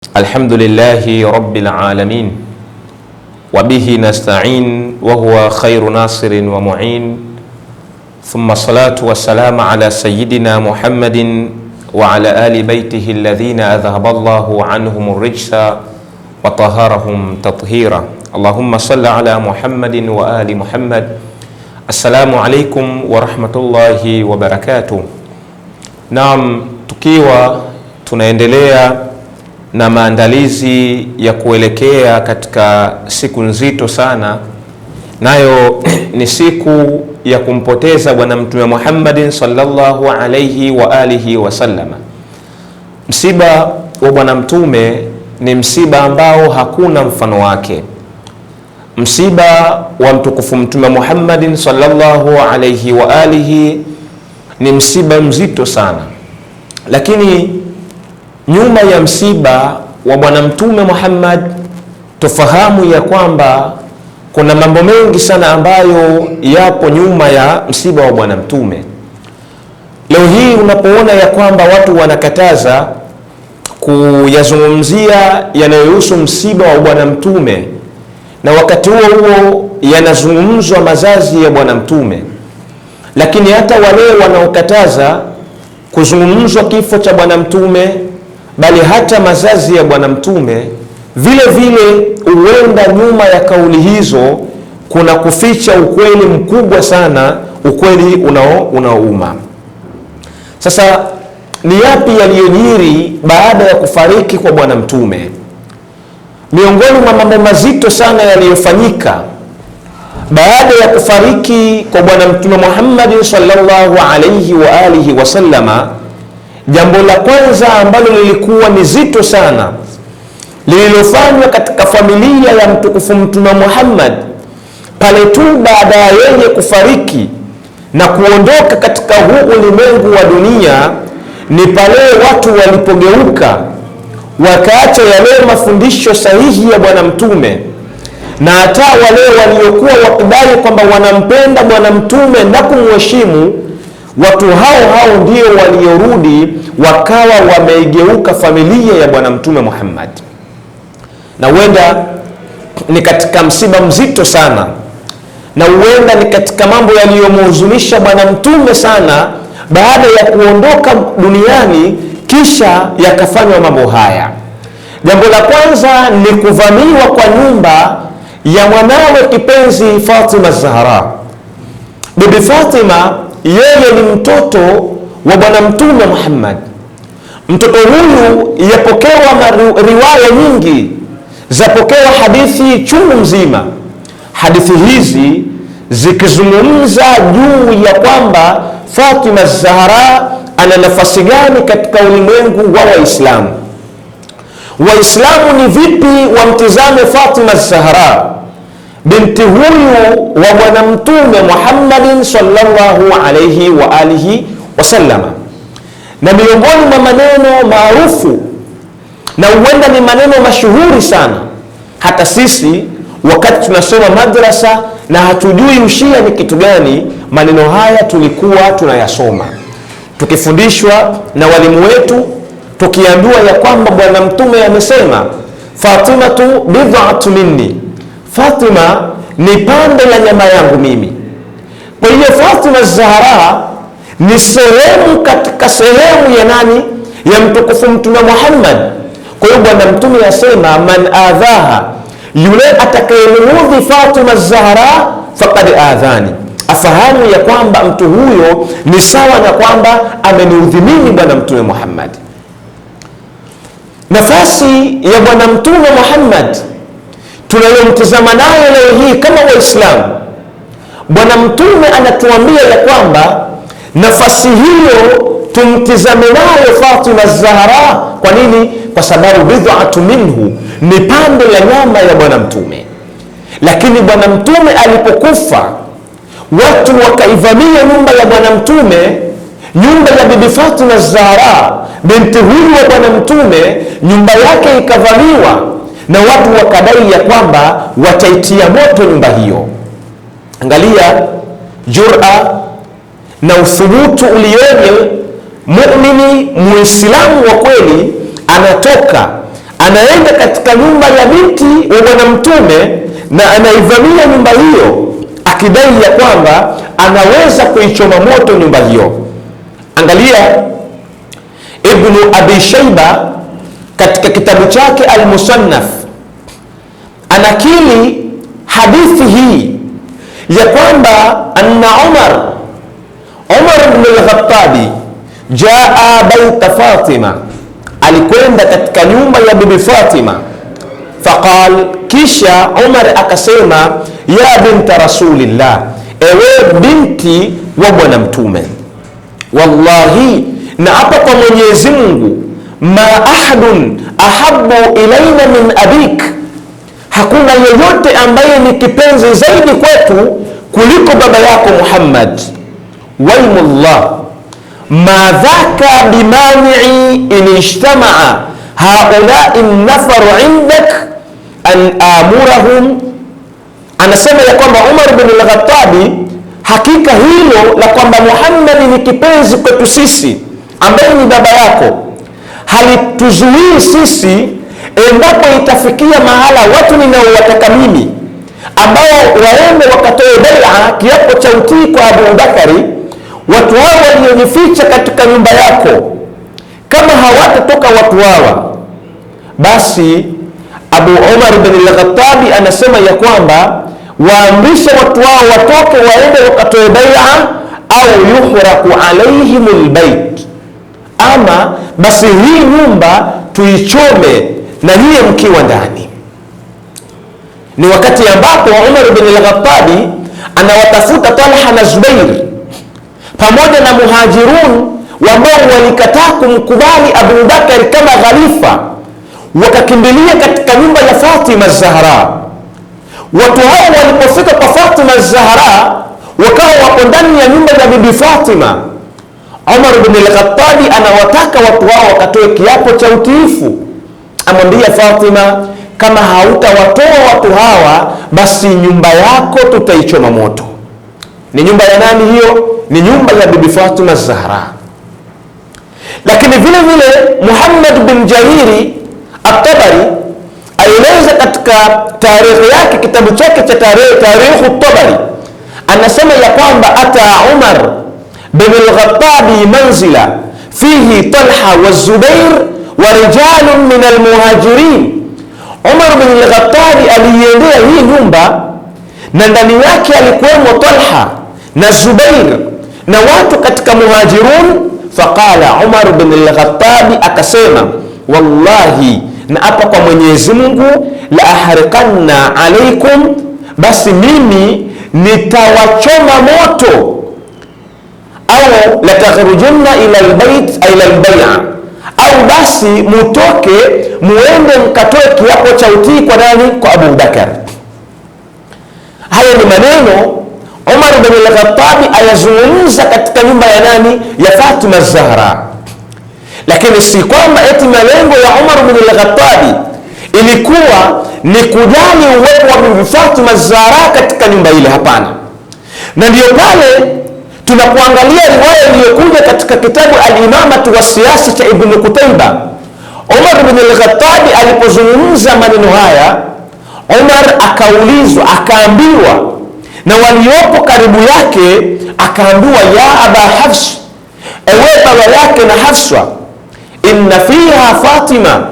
Alhamdulillahi rabbil alamin wa bihi nasta'in wa huwa khairu nasirin wa mu'in thumma salatu wassalamu ala sayyidina Muhammadin wa ala ali baitihi alladhina adhhaba Allahu anhum ar-rijsa wa taharahum tathira. Allahumma salli ala Muhammadin wa ali Muhammad. Assalamu alaikum wa rahmatullahi wa barakatuh. Naam, tukiwa tunaendelea na maandalizi ya kuelekea katika siku nzito sana, nayo ni siku ya kumpoteza Bwana Mtume Muhammadin sallallahu alayhi wa alihi wasallama. Msiba wa Bwana Mtume ni msiba ambao hakuna mfano wake. Msiba wa mtukufu Mtume Muhammadin sallallahu alayhi wa alihi ni msiba mzito sana, lakini nyuma ya msiba wa Bwana Mtume Muhammad tufahamu ya kwamba kuna mambo mengi sana ambayo yapo nyuma ya msiba wa Bwana Mtume. Leo hii unapoona ya kwamba watu wanakataza kuyazungumzia yanayohusu msiba wa Bwana Mtume, na wakati huo huo yanazungumzwa mazazi ya Bwana Mtume, lakini hata wale wanaokataza kuzungumzwa kifo cha Bwana Mtume bali hata mazazi ya Bwana Mtume vile vile, huenda nyuma ya kauli hizo kuna kuficha ukweli mkubwa sana, ukweli unaouma. Sasa ni yapi yaliyojiri baada ya kufariki kwa Bwana Mtume? Miongoni mwa mambo mazito sana yaliyofanyika baada ya kufariki kwa Bwana Mtume Muhammad sallallahu alayhi wa alihi wasallama, jambo la kwanza ambalo lilikuwa ni zito sana lililofanywa katika familia ya mtukufu Mtume Muhammad pale tu baada ya yeye kufariki na kuondoka katika huu ulimwengu wa dunia, ni pale watu walipogeuka wakaacha yale mafundisho sahihi ya Bwana Mtume, na hata wale waliokuwa wakidai kwamba wanampenda Bwana Mtume na kumheshimu, watu hao hao ndio waliorudi wakawa wameigeuka familia ya Bwana Mtume Muhammad. Na huenda ni katika msiba mzito sana, na huenda ni katika mambo yaliyomhuzunisha Bwana Mtume sana baada ya kuondoka duniani, kisha yakafanywa mambo haya. Jambo la kwanza ni kuvamiwa kwa nyumba ya mwanawe kipenzi Fatima Zahra. Bibi Fatima yeye ni mtoto wa Bwana Mtume Muhammad. Mtoto huyu yapokewa riwaya nyingi, zapokewa hadithi chungu mzima, hadithi hizi zikizungumza juu ya kwamba Fatima Zahra ana nafasi gani katika ulimwengu wa Waislamu. Waislamu ni vipi wamtizame Fatima Zahra, binti huyu wa Bwana Mtume Muhammadin sallallahu alayhi wa alihi wasallama. Na miongoni mwa maneno maarufu na huenda ni maneno mashuhuri sana, hata sisi wakati tunasoma madrasa na hatujui ushia ni kitu gani, maneno haya tulikuwa tunayasoma tukifundishwa na walimu wetu, tukiambiwa ya kwamba Bwana Mtume amesema, Fatimatu bid'atu minni, Fatima ni pande la nyama yangu mimi. Kwa hiyo Fatima Zahra ni sehemu katika sehemu ya nani? Ya mtukufu Mtume Muhammad. Kwa hiyo Bwana Mtume asema, man adhaha, yule atakayemuudhi Fatima Zahra faqad adhani, afahamu ya kwamba mtu huyo ni sawa na kwamba ameniudhi mimi Bwana Mtume Muhammad. Nafasi ya Bwana Mtume Muhammad tunayomtazama nayo leo hii kama Waislamu, Bwana Mtume anatuambia ya kwamba nafasi hiyo tumtizame nayo Fatima Zahra. Kwa nini? Kwa sababu bid'atu minhu, ni pande la nyama ya Bwana Mtume. Lakini Bwana Mtume alipokufa, watu wakaivamia nyumba ya Bwana Mtume, nyumba ya Bibi Fatima Zahra, binti huyu wa Bwana Mtume, nyumba yake ikavamiwa na watu wakadai ya kwamba wataitia moto nyumba hiyo. Angalia jura na uthubutu ulioje muumini muislamu wa kweli anatoka anaenda katika nyumba ya binti wa Bwana Mtume na anaivamia nyumba hiyo akidai ya kwamba anaweza kuichoma moto nyumba hiyo. Angalia Ibn Abi Shayba katika kitabu chake Al-Musannaf anakili hadithi hii ya kwamba anna Umar ibn al-Khattabi jaa baita Fatima, alikwenda katika nyumba ya bibi Fatima. Faqal, kisha Umar akasema, ya binta Rasulillah, ewe binti wa Bwana Mtume, wallahi, na hapa kwa Mwenyezi Mungu, ma ahadun ahabbu ilaina min abik, hakuna yeyote ambaye ni kipenzi zaidi kwetu kuliko baba yako Muhammad. Waimullah ma dhaka bimani'i in ijtama'a haula'i nafaru indak an amurahum. Anasema ya kwamba Umar bin al-Khattabi, hakika hilo la kwamba Muhammad ni kipenzi kwetu sisi ambaye ni baba yako halituzuii sisi endapo itafikia mahala watu ninaowataka mimi ambao waende wakatoe bai'a, kiapo cha utii kwa Abu Bakari, watu hao waliojificha katika nyumba yako, kama hawatatoka watu hawa, basi Abu Umar bin al-Khattabi anasema ya kwamba waamrishe watu wao watoke waende wakatoe bai'a, au yuhraku alaihimul bait, ama basi hii nyumba tuichome na nyie mkiwa ndani. Ni wakati ambapo Umar bin al-Khattabi anawatafuta Talha na Zubair pamoja na muhajirun ambao walikataa kumkubali Abu Bakar kama khalifa, wakakimbilia katika nyumba ya Fatima Zahra. Watu hao walipofika kwa Fatima Zahra wakawa wako ndani ya nyumba ya bibi Fatima. Umar bin al-Khattabi anawataka watu hao wakatoe kiapo cha utiifu. Amwambia Fatima, kama hautawatoa watu hawa basi nyumba yako tutaichoma moto. Ni nyumba ya nani hiyo? Ni nyumba ya bibi Fatima Zahra. Lakini vile vile Muhammad bin Jariri At-Tabari aeleza katika tarehe yake, kitabu chake cha Tarikhu At-Tabari, anasema ya kwamba ata Umar bin al-Khattabi manzila fihi Talha wa Zubair wa rijalun min al-muhajirin. Umar bin al-Khattabi aliiendea hii nyumba na ndani yake alikuwemo Talha na Zubair na watu katika muhajirun. Faqala Umar bin al-Khattabi, akasema, wallahi, na hapa kwa Mwenyezi Mungu, la ahriqanna alaikum, basi mimi nitawachoma moto, au la takhrujunna ila albayt ila albay'a, au basi mutoke muende mkatoe kiapo cha utii kwa nani? Kwa Abu Bakar. Haya ni maneno Umar bin al-Khattabi ayazungumza katika nyumba ya nani? Ya Fatima Zahra. Lakini si kwamba eti malengo ya Umar bin al-Khattabi ilikuwa ni kujali uwepo wa bibi Fatima Zahra katika nyumba ile, hapana. Na ndiyo pale tunapoangalia riwaya iliyokuja katika kitabu Al-Imamatu wa Siyasa cha Ibn Qutayba, Umar bin al-Khattabi alipozungumza maneno haya, Umar akaulizwa, akaambiwa na waliopo karibu yake, akaambiwa, ya Aba Hafs, ewe baba yake na Hafsa, inna fiha Fatima,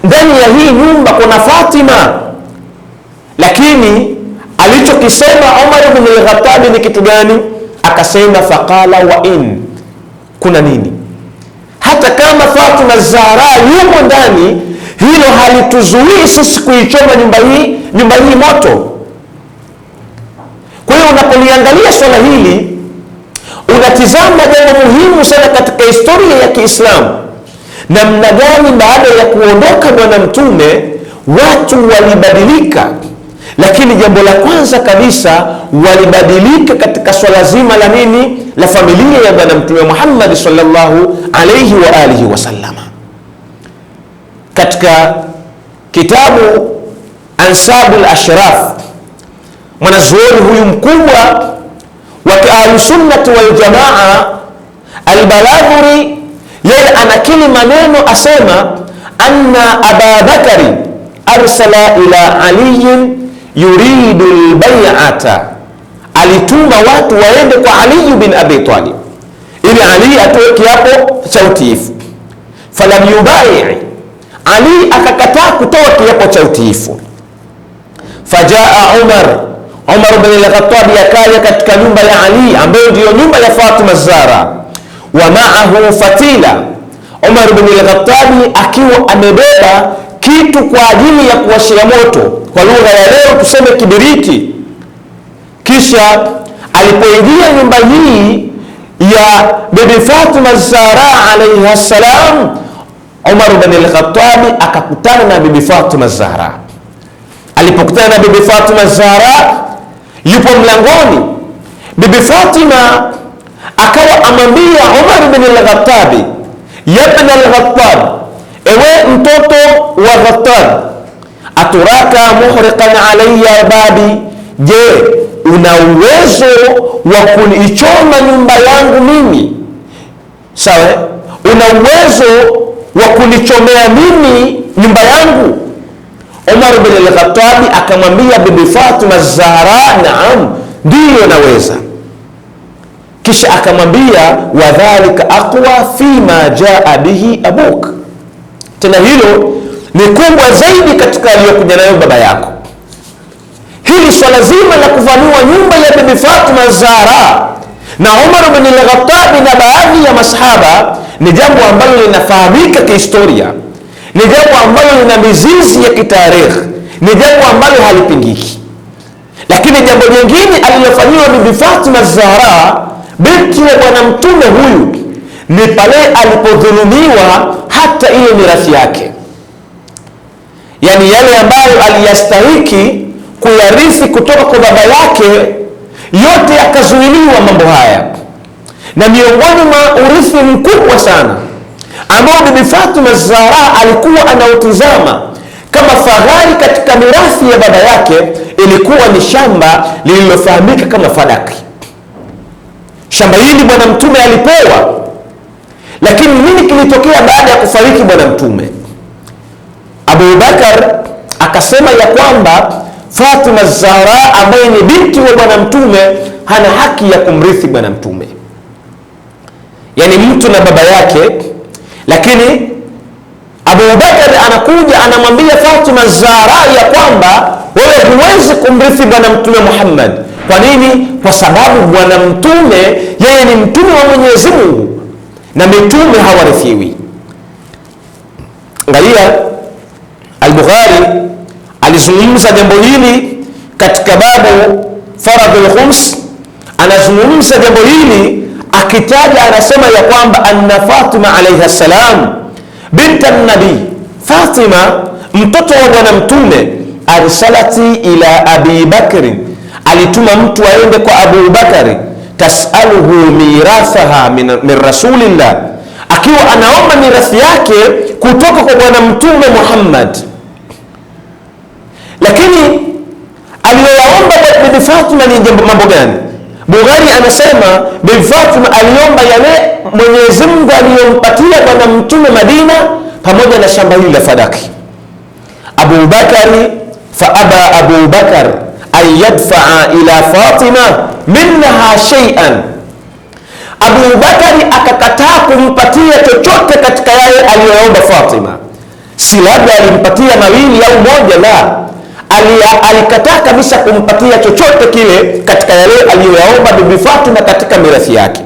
ndani ya hii nyumba kuna Fatima. Lakini alichokisema Umar ibn al-Khattab ni kitu gani? Akasema faqala wa in, kuna nini? Hata kama Fatima Zahra yumo ndani, hilo halituzuii sisi kuichoma nyumba hii moto. Kwa hiyo unapoliangalia swala hili unatizama jambo muhimu sana katika historia ya Kiislamu, namna gani baada ya kuondoka Bwana Mtume watu walibadilika. Lakini jambo la kwanza kabisa walibadilika katika swala zima la nini? La familia ya Bwana Mtume Muhammad sallallahu alayhi wa alihi wasallam. Katika kitabu Ansabul Ashraf, mwanazuoni huyu mkubwa wa Ahlusunnah wal Jamaa Al-Balaghuri, yeye anakili maneno asema, anna Aba Bakari arsala ila Ali yuridu albay'ata, alituma watu waende kwa Ali bin Abi Talib ili Ali atoe kiapo cha utiifu. Falam yubai, Ali akakataa kutoa kiapo cha utiifu. Fajaa Umar, Umar bin al-Khattab akaja katika nyumba ya Ali ambayo ndiyo nyumba ya Fatima Zahra, wa ma'ahu fatila. Umar bin al-Khattab akiwa amebeba kitu kwa ajili ya kuwashia moto, kwa lugha ya leo tuseme kibiriti. Kisha alipoingia nyumba hii ya Bibi Fatima Zahra alayha salam, Umar bin al-Khattab akakutana na Bibi Fatima Zahra. Alipokutana na Bibi Fatima Zahra yupo mlangoni, Bibi Fatima akawa amwambia Umar bin al-Khattab, ya ibn al-Khattab, ewe mtoto wa Khattab, aturaka muhriqan alayya babi, je, una uwezo wa kunichoma nyumba yangu mimi? Sawa, una uwezo wa kunichomea mimi nyumba yangu? Umar bin al-Khattab akamwambia Bibi Fatima Zahra, naam, ndiyo naweza. Kisha akamwambia wadhalika aqwa fima jaa bihi abuk, tena hilo ni kubwa zaidi katika aliyokuja nayo baba yako. Hili swala zima la kuvamiwa nyumba ya Bibi Fatima Zahra na Umar bin al-Khattab na baadhi ya masahaba ni jambo ambalo linafahamika kihistoria, ni jambo ambalo lina mizizi ya kitarikhi, ni jambo ambalo halipingiki. Lakini jambo jingine alilofanyiwa Bibi Fatima Zahra binti ya bwana mtume huyu ni pale alipodhulumiwa hata ile mirathi yake, yani yale ambayo aliyastahiki kuyarithi kutoka kwa baba yake yote yakazuiliwa mambo haya. Na miongoni mwa urithi mkubwa sana ambao Bibi Fatima Zahra alikuwa anautizama kama fahari katika mirathi ya baba yake ilikuwa ni shamba lililofahamika kama Fadaki. Shamba hili bwana mtume alipewa, lakini nini kilitokea baada ya kufariki bwana mtume? Abu Bakar akasema ya kwamba Fatima Zahra ambaye ni binti wa bwana mtume hana haki ya kumrithi bwana mtume, yani mtu na baba yake. Lakini Abu Bakar anakuja anamwambia Fatima Zahra ya kwamba wewe huwezi kumrithi bwana mtume Muhammad. Kwa nini? Kwa sababu bwana mtume yeye ni mtume wa Mwenyezi Mungu na mitume hawarithiwi. Angalia, Al-Bukhari alizungumza jambo hili katika babu Faradhul Khums, anazungumza jambo hili akitaja, anasema ya kwamba anna Fatima alayha salam binta an-nabi, Fatima mtoto wa bwana mtume, arsalati ila Abi Bakr, alituma mtu aende kwa Abu Bakari, tasaluhu mirathaha min rasulillah, akiwa anaomba mirathi yake kutoka kwa bwana mtume Muhammad. Lakini aliyoyaomba Bibi Fatima ni jambo mambo gani? Bukhari anasema Bibi Fatima aliomba yale Mwenyezi Mungu aliyompatia bwana mtume Madina pamoja na shamba hili la Fadaki. Abu Bakari fa aba Abu Bakar an yadfa'a ila Fatima minha shay'an, Abu Bakari akakataa kumpatia chochote katika yale aliyoomba Fatima. Si labda alimpatia mawili au moja, la, alikataa kabisa kumpatia chochote kile katika yale aliyoyaomba Bibi Fatima katika mirathi yake.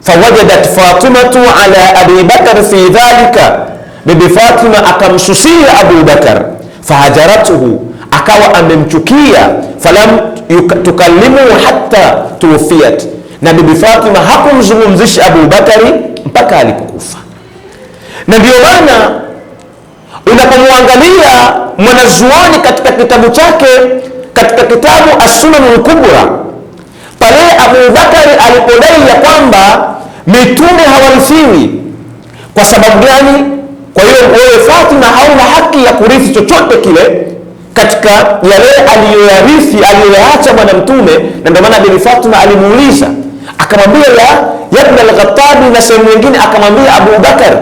Fawajadat Fatimatu ala Abi Bakar fi dhalika, Bibi Fatima akamsusia Abu Bakar, fahajaratuhu, akawa amemchukia, falam tukallimu hatta tuwfiyat, na Bibi Fatima hakumzungumzisha Abu Bakari mpaka alipokufa. Na ndio maana unapomwangalia mwanazuoni katika kitabu chake, katika kitabu As-Sunan al-Kubra, pale Abu Bakari alipodai ya kwamba mitume hawarithiwi. Kwa sababu gani? Kwa hiyo wewe Fatima hauna haki ya kurithi chochote kile katika yale aliyoyarithi aliyoyaacha bwana mtume. Na ndio maana Bibi Fatima alimuuliza akamwambia ya ibn al-Khattab, na sehemu nyingine akamwambia Abu Bakar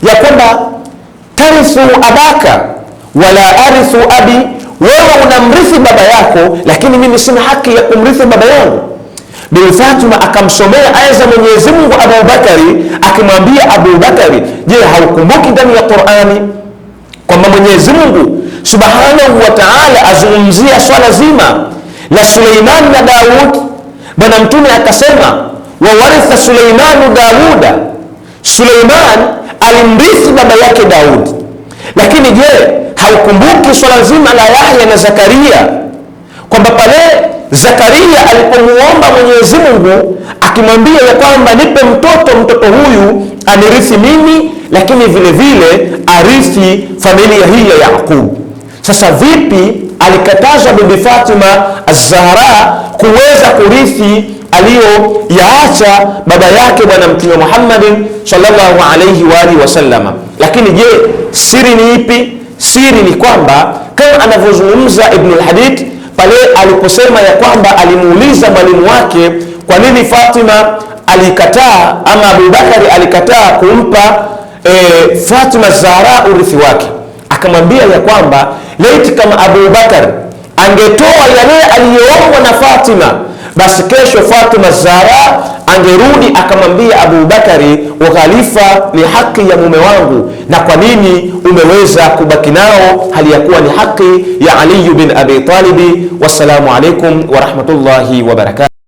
ya kwamba Tarithu abaka wala arithu abi, wewe unamrithi baba yako, lakini mimi sina haki ya kumrithi baba yangu. Bibi Fatima akamsomea aya za Mwenyezi Mungu Abubakari, akimwambia Abubakari, je, haukumbuki ndani ya Qur'ani kwamba Mwenyezi Mungu Subhanahu wa Ta'ala azungumzia swala zima la Suleiman na Daud? Bwana Mtume akasema wawaritha Suleimanu Dauda, Suleiman alimrithi baba yake Daud. Lakini je, haukumbuki swala zima la Yahya na Zakaria, kwamba pale Zakaria alipomuomba Mwenyezi Mungu akimwambia ya kwamba nipe mtoto, mtoto huyu anirithi mimi, lakini vile vile arithi familia hii ya Yaqub. Sasa vipi alikatazwa Bibi Fatima Az-Zahra kuweza kurithi aliyoyaacha baba yake Bwana Mtume Muhammadin sallallahu alayhi wa alihi wasallama? Lakini je, siri ni ipi? Siri ni kwamba kama anavyozungumza Ibn al-Hadid pale aliposema ya kwamba alimuuliza mwalimu wake kwa nini Fatima alikataa ama Abubakari alikataa kumpa Fatima Zahra urithi wake, akamwambia ya kwamba laiti kama Abubakar angetoa yale aliyoombwa na Fatima, basi kesho Fatima Zahra angerudi akamwambia Abubakari, ukhalifa ni haki ya mume wangu, na kwa nini umeweza kubaki nao hali ya kuwa ni haki ya Ali bin Abi Talibi? Wassalamu alaikum warahmatullahi wabarakatuh.